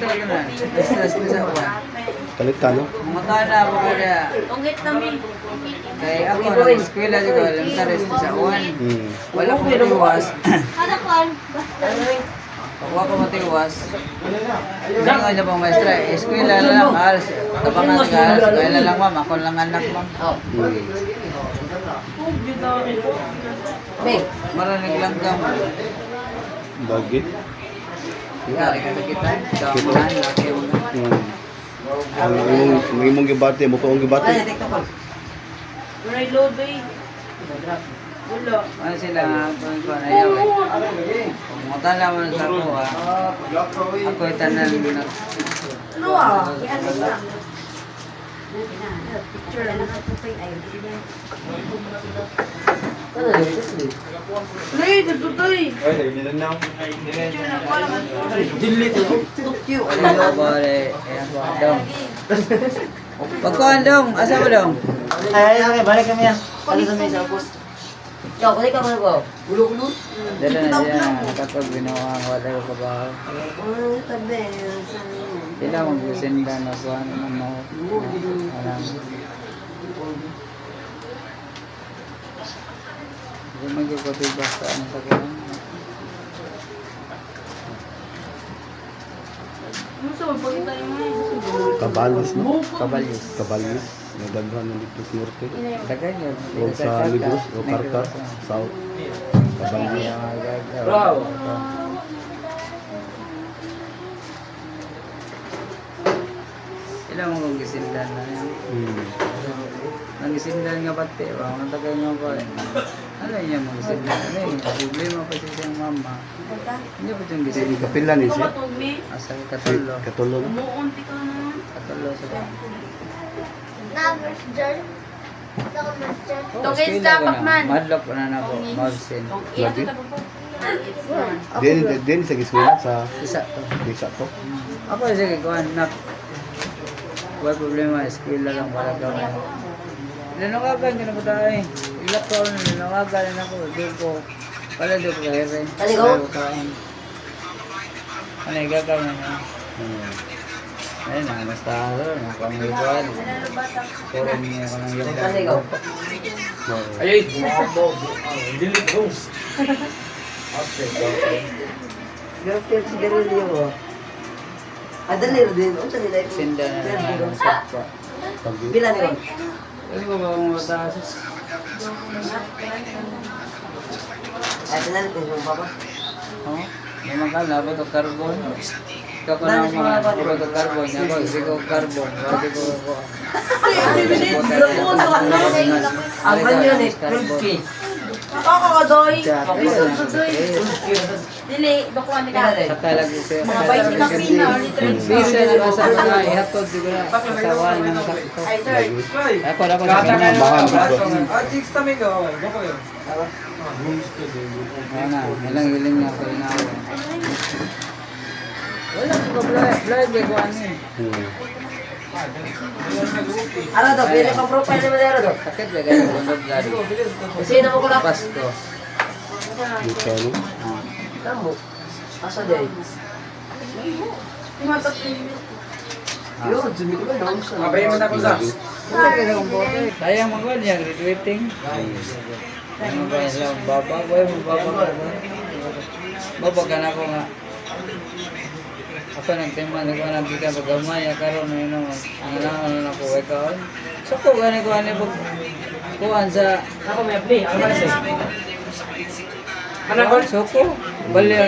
Maestra ko na. Maestra sa uwan. Kalita, no? Mga tana ako kaya. Tunghit na mi. Kay ako nag-eskwela dito, elementary sa uwan. Wala ko matiwas. Pag ko matiwas, hindi nga siya pang maestra. Eskwela na lang, alas. Tabangan ka, alas. Kaya na lang, ma'am. Ako lang anak, ma'am. Marinig lang ka, ma'am. Bagit. Kita, kita, kita. Kita, laki mo na. Ang imong gibati, mo ko ang gibati. Walay load eh. Wala. Ano sila nga, kung kung ayaw eh. Kung tala mo sa ako, ha. Ako tanan na. Ano ah? Lay, tututoy. Ano ba, eh, ayan, dong. Pagkuhan dong, asa mo dong? Ay, okay, balik kami ah. Ano sa may sa post? Yo, balik ka muna ko. Dala na siya, nakapag ginawa ko, wala ko kabaho. Sila magsisinda na kung ano man na. Alam. Hindi magkakapibas sa ano sa kuhan. Ano sa pagkita mo eh? Kabalis, no? Kabalis. Kabalis. Nadaghan na dito sa norte. Tagal niya. O sa Negros, o Karkar, South. Kabalis. Bravo. Sila mo kung gisindan na yan. Nang gisindan nga pati ba? Ang tagal nga ba? Ano niya mga gisindan? Ano yun? Problema pa siya siyang mama. Hindi pa siyang Kasi gisindan. kapila ni siya. Tumatog mi. Asa katulo. Katulo, no? Umuunti ka na. Katulo sa Tungkol sa Pacman. Madlok na na ako. Mabsin. Lagi. Din din sa giswela sa Isa to. isa to. Ako sige kuan nak. Wala problema, eskwela lang wala ka na. Lanawagan ka na ba tayo eh? Ilak ko, lanawagan na ako. Di ko, wala di ko kahire. Ano ko? Ano yung gagawin na? Ayun na, basta ako, nakamiguan. Puro niya ako ng Ano ikaw? Ay, bumabaw. Delete rooms. Girlfriend sigarilyo mo. Ah, dali rin din. Unsa nila? Sinda na lang. Sakwa. Pila ni ko? Ano ba ba ang mataas? Ay, tanan ko yung papa. Oh, naman ka, labot o carbon. Ikaw ko na mga labot o carbon. Ako, isigaw carbon. Wati ko ko. Ang banyo ni 12K. Ako ka doy. Kadoy. Dili, bakuan ka. Mga 20 ka pina or literal. Bisa na ba sa mga ihatod di ko na kasawan na masakto. Ay, sir. Ako na ako sa kanya. Bahan dito. Ah, chicks kami ko. Go kayo. Ano na, ilang ilang nga ko na ako. Wala ko blind, blind ko ano eh. Ara do, pili pang profile naman ara do. Sakit ba kayo kung blood? Kasi na mo ko lang. Pasko. Dito, no? Tamo. Asa day? Yo, jumi ko na unsa. Abay mo na ko sa. Wala kayo kung bote. Sayang mga niya, graduating. Ano ba sila, baba, boy, baba ka ba? Baba ka na ako nga. Ako nagtima, nagkuha ng bigyan, pag gamay, karon na yun, ang ano na ko, ikaw. Suko, gani ko, ano, pag kuhan sa Ako may apply. Ano ba siya? Suko, bali ang